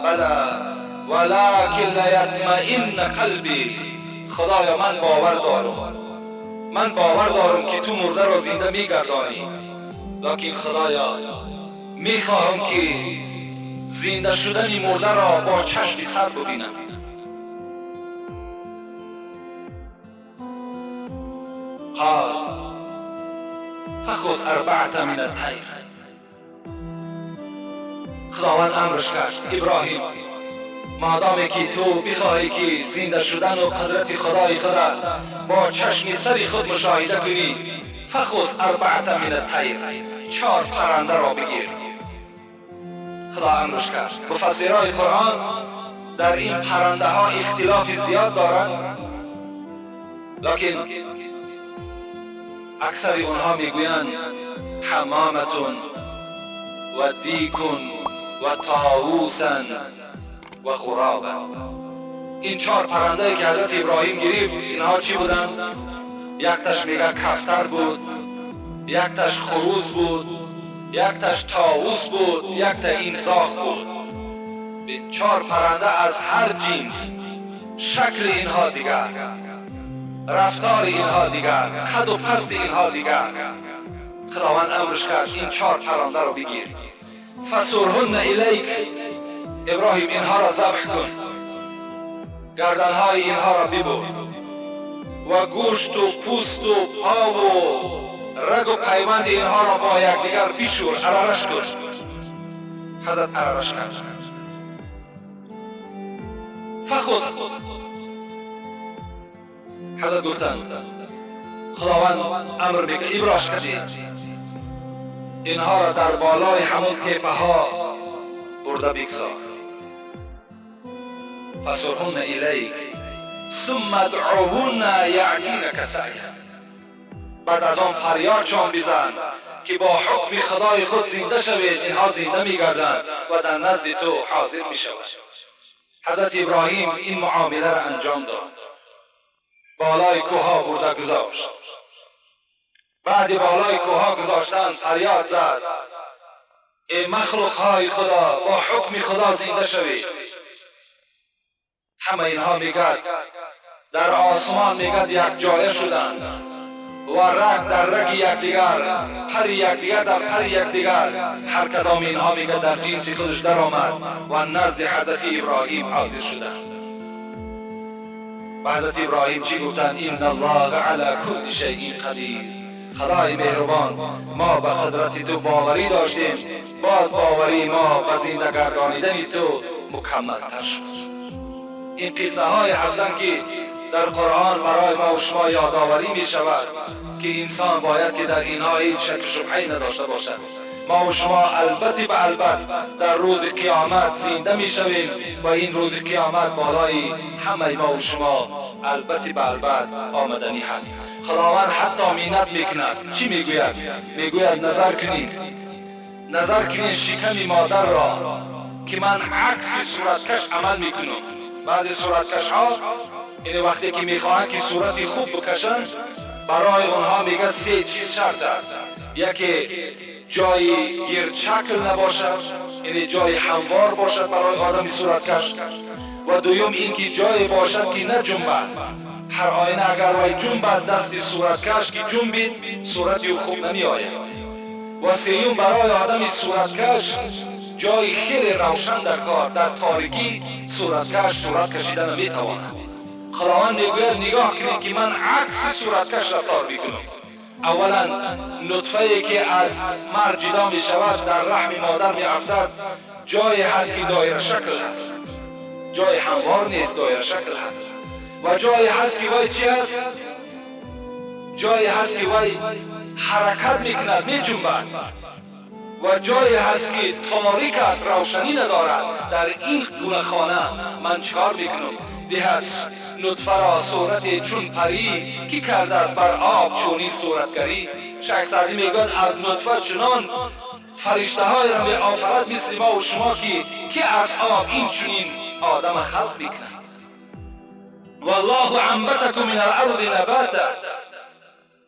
بلی ولکن لیطمئن قلبی. خدایا من باور دارم، من باور دارم که تو مرده را زنده میگردانی، لکن خدایا میخواهم که زنده شدن مرده را با چشم سر ببینم. قال فخذ اربعة من الطیر. خداوند امرش کرد ابراهیم مادامی که تو بخواهی که زنده شدن و قدرت خدای خود با چشم سر خود مشاهده کنی، فخذ اربعة من الطیر، 4 پرنده را بگیر. خدا امرش کرد. مفسرای قرآن در این پرنده ها اختلاف زیاد دارند، لکن اکثر اونها میگویند حمامتون و دیکون و طاووسن و غرابن. این 4 پرنده که حضرت ابراهیم گرفت اینها چی بودند؟ یک تاش میگه کفتر بود، یک تاش خروز بود، یک تاش طاووس بود، یک تا اینساق بود. 4 پرنده از هر جنس، شکل اینها دیگر، رفتار اینها دیگر، قد و پست اینها دیگر. خداوند امرش کرد این 4 پرنده رو بگیر. فصرهن الیک، ابراهیم اینها را ذبح کن، گردنهای اینها را ببر و گوشت و پوست و پا و رگ و پیوند اینها را با یکدیگر بشور، عرارش کن. حضرت عرارش کرد. فخذ، حضرت گفتند خداوند امر میکنه ابراش کردی اینها را در بالای همون تپه ها برده بگذار. فصرهن الیک ثم ادعوهن یأتینک سعیا. بعد از آن فریادشان بزن که با حکم خدای خود زنده شوید، اینها زنده میگردند و در نزد تو حاضر میشوند. حضرت ابراهیم این معامله را انجام داد، بالای کوه برده گذاشت. بعد بالای کوه گذاشتن فریاد زد ای مخلوق های خدا با حکم خدا زنده شوید. همه اینها میگد در آسمان میگد یک جایه شدند و رگ در رگ یکدیگر، پر یکدیگر در پر یکدیگر. هر کدام اینها میگد در جنس خودش در آمد و نزد حضرت ابراهیم حاضر شدند. و حضرت ابراهیم چی گفتند؟ ان الله علی کل شیء قدیر. خدای مهربان ما به قدرت تو باوری داشتیم، باز باوری ما به زنده گردانیدن تو مکملتر شد. این قصه های هستند که در قرآن برای ما و شما یادآوری می شود که انسان باید که در اینها هیچ شک و شبهه‌ای نداشته باشد. ما و شما البته به البته در روز قیامت زنده می شویم و این روز قیامت بالای همه ما و شما البته به البته آمدنی هست. خداوند حتی مینت میکند. چی میگوید؟ میگوید نظر کنید، نظر کنید شکم مادر را که من عکس صورتکش عمل میکنم. بعضی صورتکش ها این وقتی که میخواهند که صورتی خوب بکشند برای اونها میگه 3 چیز شرط است. یکی جای گردشکل نباشد، یعنی جای هموار باشد برای آدم صورتکش، و دوم اینکه جای باشد که نجنبد. هر آینه اگر وی جنبد دست صورتکش که جنبید صورتی او خوب نمی آید. و سیوم برای آدم صورتکش جای خیلی روشن در کار، در تاریکی صورتکش صورت کشیدن نمیتواند. خداوند میگوید نگاه کنید که من عکس صورتکش رفتار میکنم. اولا نطفه که از مرد جدا می شود در رحم مادر می افتد، جای هست که دایره شکل هست، جای هموار نیست، دایره شکل هست. و جای هست که وای چی هست؟ جای هست که وای حرکت میکند، می جنبد. و جای هست که تاریک است، روشنی ندارد. در این گونه خانه من چکار میکنم؟ دهد نطفه را صورت چون پری، کی کرده از بر آب چونی صورتگری. شیخ سعدی میگوید از نطفه چنان فرشته های را می آفرد مثل ما و شما که از آب این چنین آدم خلق میکند. والله انبتکم من الارض نباتا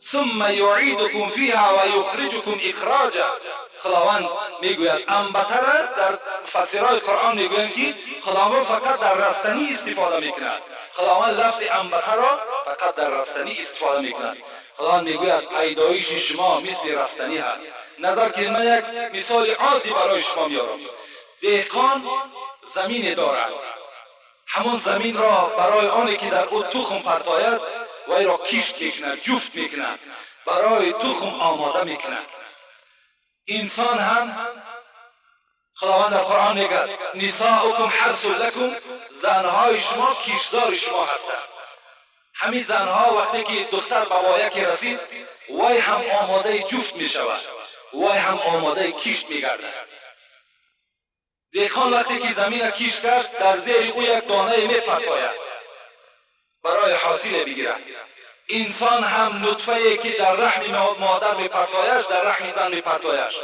ثم یعیدکم فیها و یخرجکم اخراجا. خداوند میگوید انبته را در مفسرهای قرآن میگویند که خداوند فقط در رستنی استفاده میکند. خداوند لفظ انبته را فقط در رستنی استفاده میکند. خداوند میگوید پیدایش شما مثل رستنی هست. نظر که من یک مثال عادی برای شما میارم. دهقان زمین دارد، همون زمین را برای آنی که در او تخم پرتاید وی را کشت میکند، جفت میکند، برای تخم آماده میکند. انسان هم خداوند در قرآن میگه نساؤکم حرث لکم، زنهای شما کشتدار شما هستند. همین زنها وقتی که دختر به وایه که رسید وی هم آماده جفت میشود، وی هم آماده کشت میگردد. دهقان وقتی که زمین را کشت کرد در زیر او یک دانه میپرتاید برای حاصل بگیرد. انسان هم نطفه که در رحم مادر میپرتایش، در رحم زن میپرتایش،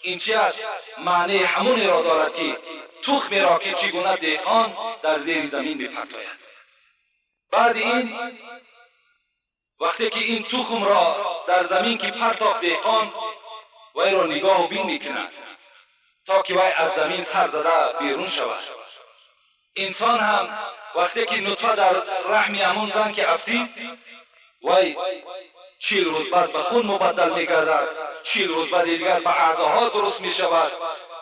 این چی است؟ معنی همونی را دارد که تخمی را که چگونه دهقان در زیر زمین میپرتاید. بعد این وقتی که این تخم را در زمین که پرتاخت دهقان وی را نگاه و بین میکند تا که وی از زمین سر زده بیرون شود. انسان هم وقتی که نطفه در رحم همون زن که افتید وی 40 روز بعد به خون مبدل میگردد، 40 روز بعد دیگر به اعضاها درست میشود.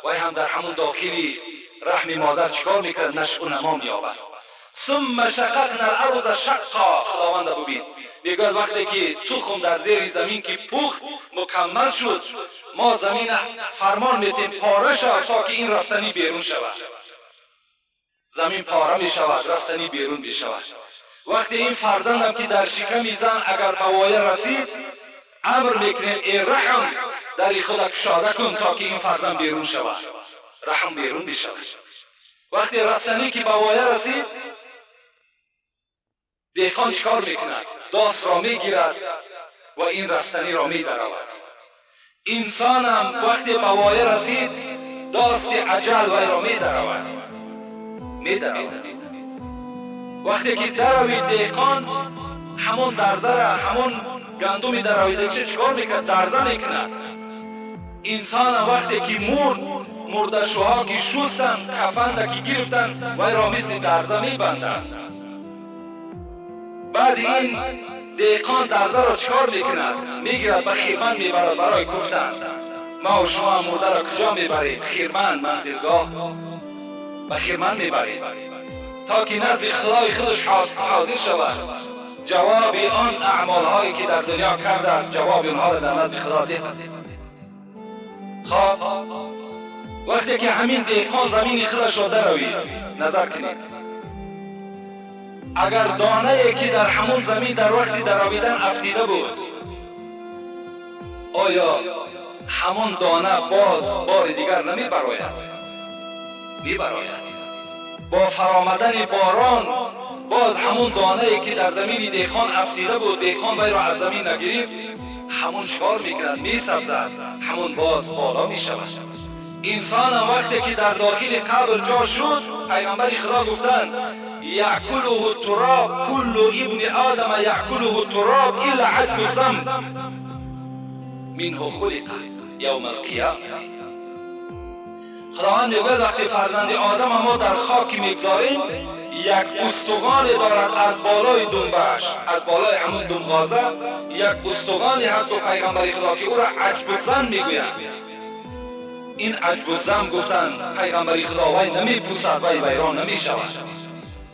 وی هم در همون داخلی رحم مادر چیکار میکرد؟ نشو و نما مییابد. ثم شققنا الارض شقا. خداوند ببین میگوید وقتی که تخم در زیر زمین که پخت مکمل شد، ما زمین فرمان میتیم پاره شود تا که این رستنی بیرون شود. زمین پاره میشود، رستنی بیرون میشود. وقتی این فرزندم که در شکم زن اگر به وایه رسید، امر میکنیم ای رحم در خود کشاده کن تا که این فرزند بیرون شود. رحم بیرون میشود. وقتی رستنی که به وایه رسید، دهقان چیکار میکند؟ داس را میگیرد و این رستنی را میدرود. انسانم وقتی به وایه رسید، داست اجل وی را میدرود، میدرود. وقتی که دروید دهقان همون درزه را، همون گندم درویده چه چیکار میکند؟ درزه میکند. انسانم وقتی که مرد، مردشوها که شستند، کفن که گرفتند، وی را مثل درزه میبندند. بعد این دهقان درزه را چیکار میکند؟ میگیرد به خیرمن میبرد برای کوفتن. ما و شما مرده را کجا میبریم؟ خیرمن، منزلگاه، به خیرمن میبریم تا که نزد خدای خودش حاضر شود. جواب آن اعمال هایی که در دنیا کرده است، جواب آنها را در نزد خدا دهد. خب وقتی که همین دهقان زمین خودش را دروید، نظر کنید اگر دانه که در همون زمین در وقتی درویدن افتیده بود، آیا همون دانه باز بار دیگر نمی براید؟ می براید. با فرامدن باران باز همون دانه که در زمین دهقان افتیده بود، دهقان وی را از زمین نگرفت، همون چکار میکرد؟ میسبزد، همون باز بالا میشود. انسان هم وقتی که در داخل قبر جا شد، پیغمبر خدا گفتند یأکله التراب، کل ابن آدم یأکله التراب الا عجب الذنب منه خلق یوم القیامه. خداوند میگوید وقتی فرزند آدم ما در خاک میگذاریم، یک استخوان دارد از بالای دنبش، از بالای همون دمغازه یک استخوانی هست و پیغمبر خدا که او را عجب الذنب میگویند. این عجب الذنب گفتند پیغمبر خدا وی نمیپوسد، وی ویران نمیشود.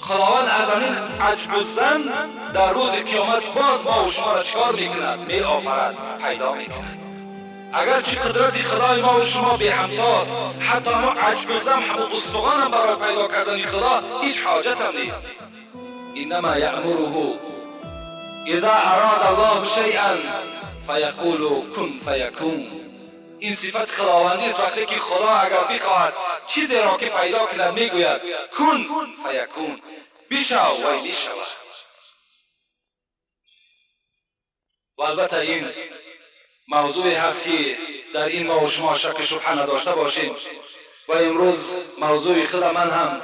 خداوند از این عجب الذنب در روز قیامت باز ما و شما را چکار میکند؟ میآفرد، پیدا میکند. اگرچه قدرت خدای ما و شما بی همتاست، حتی ما عجب الذنب همون استخوان هم برای پیدا کردن خدا هیچ حاجت هم نیست. انما یأمره اذا اراد الله شیئا فیقول کن فیکون. این صفت خداوندی است. وقتی که خدا اگر بخواهد چیزی را که پیدا کند، میگوید کن فیکون، بشو وی میشود. و البته این موضوعی هست که در این ما و شما شک شبهه نداشته باشیم و امروز موضوع خود من هم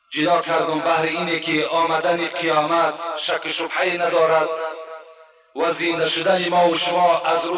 جدا کردم بهر اینه که آمدن قیامت شک شبهه ندارد و زنده شدن ما و شما از روی